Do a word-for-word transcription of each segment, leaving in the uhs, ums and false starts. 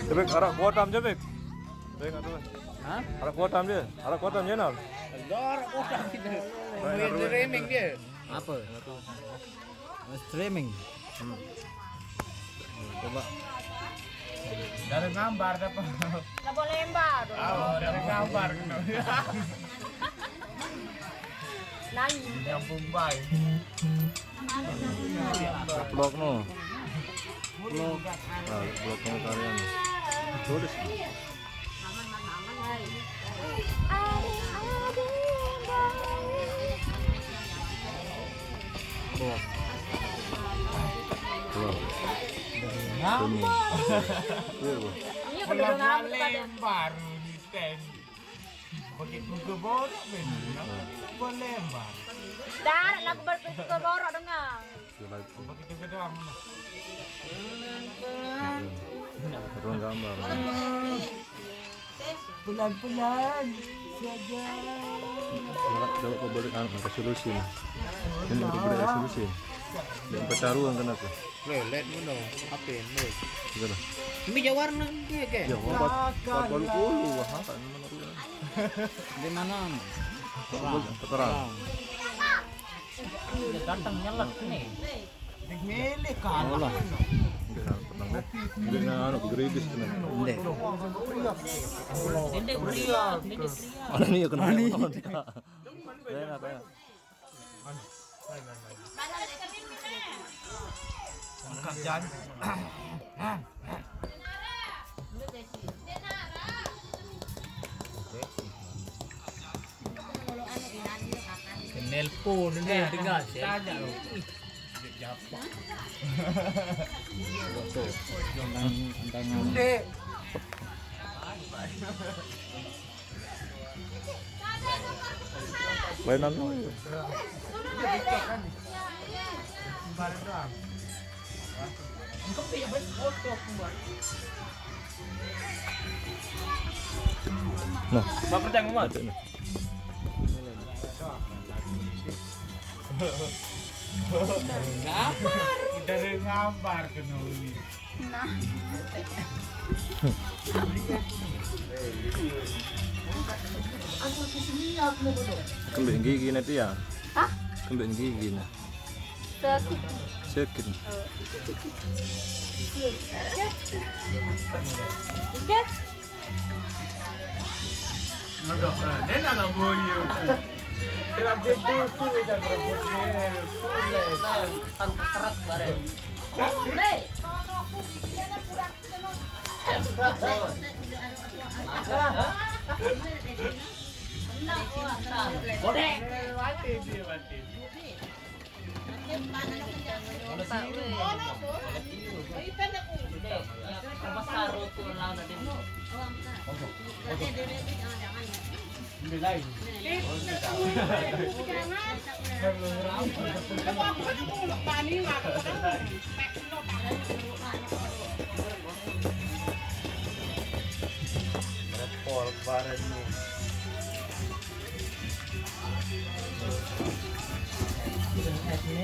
Bek, araq kuota am je, Bek? Bek, aduh. Hah? Araq kuota am je? Araq kuota am je, Nal? Araq kuota am je. Streaming dia. Apa? Streaming. Hmm. Coba. Dari gambar dapat. Lah boleh lembar. Oh, dari gambar. Lain. Yang Bombay. Vlog no. Vlog. Nah, vlog no kalian. Tulis. Vlog. Vlog. Ini. Iya, Bu. Iya, kalau lembar di stand. Pakai buka borok, Ben. Bukan lembar. Dah, lagu ber-, buka borok dengar. Pakai buka doang. Turun gambar. Pelan-pelan saja. Coba, coba kau balik anu, kasih solusi. Ini kau balik kasih solusi. Yang pacaruan kenapa? Lelet ngono. Apa yang lelet? Gitu lah. Ini jawar nang dia ke? Ya, empat, empat baru puluh, wah, apa namanya? Di mana? Terang. Terang. Datang nyelak nih. Dik milik kalah. Enggak, tenang deh. Enggak, nah, anu, gerimis, tenang. Ndek. Ndek beriak, ndek beriak. Mana nih ya, kenapa? Nih. Saya nggak tahu. Angkat janji. Nelpon dia, dengar saya. Tanya lu. Japa. Tuh, yang tangan. Lain anu. Nah, bapak jangan, Mas. Nah. Dari gambar kena uli. Nah. Kembali gigi nanti ya. Hah? Kembali gigi nah. Sakit. Sakit. Oke. Oke. Ngadok, eh, dia nak nggak boyo. Kira dia tuh, tuh, dia nggak boyo. Tanpa serat, bareng. Bodek. Eh, mati dia, mati. Repol kemarin nih.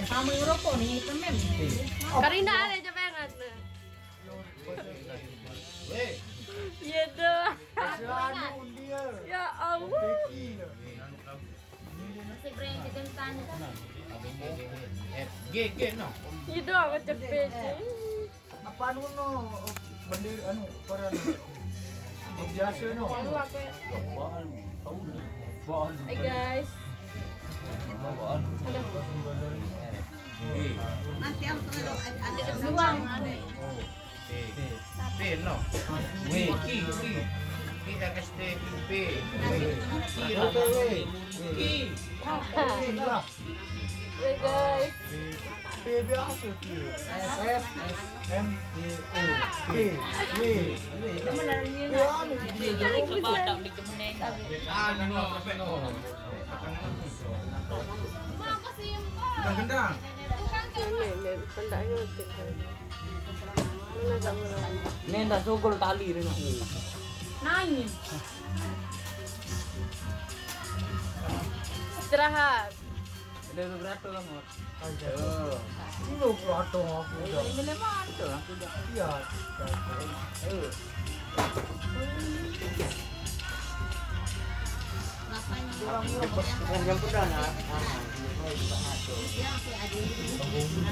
Sama ngerokok nih, temen. Karina ada aja pengen. Iya dah. Ya Allah. Masih berani dengan tanya. G G no. Iya dah, macam P C. Apa anu no? Bendera anu, koran. Biasa no. Hey guys. Nanti aku terus ada luang. P, P, no. W, Q, Q. P, R, S, T, P. Q, no. Q. Q. Hey guys. P biasa tu. S, S, M, T, O. P, W. P, anu, P, anu. Ah, no, no, no. Gendang, gendang. Ini, ini, ini, gendangnya betul. Mana tak mana? Ini dah sogol tali ni. Nangis. Istirahat. Ada beberapa kamu. Anjay. Tuh. Lu kuat dong aku udah. Ini mana? Iya. Bukan jam udah nak.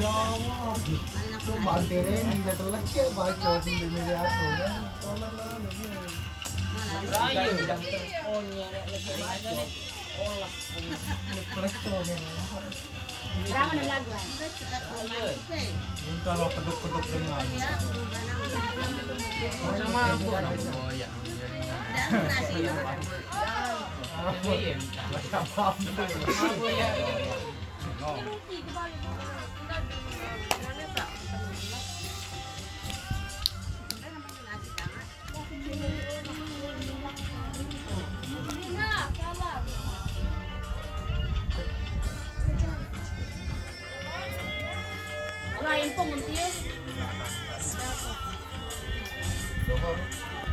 Ah, Cuma anterin dia terlecet baca sendiri aku kan. Raya. Keleco kan. Drama dan lagu kan. Minta lo keduk-keduk dengan. Sama aku. Oh ya. Iya.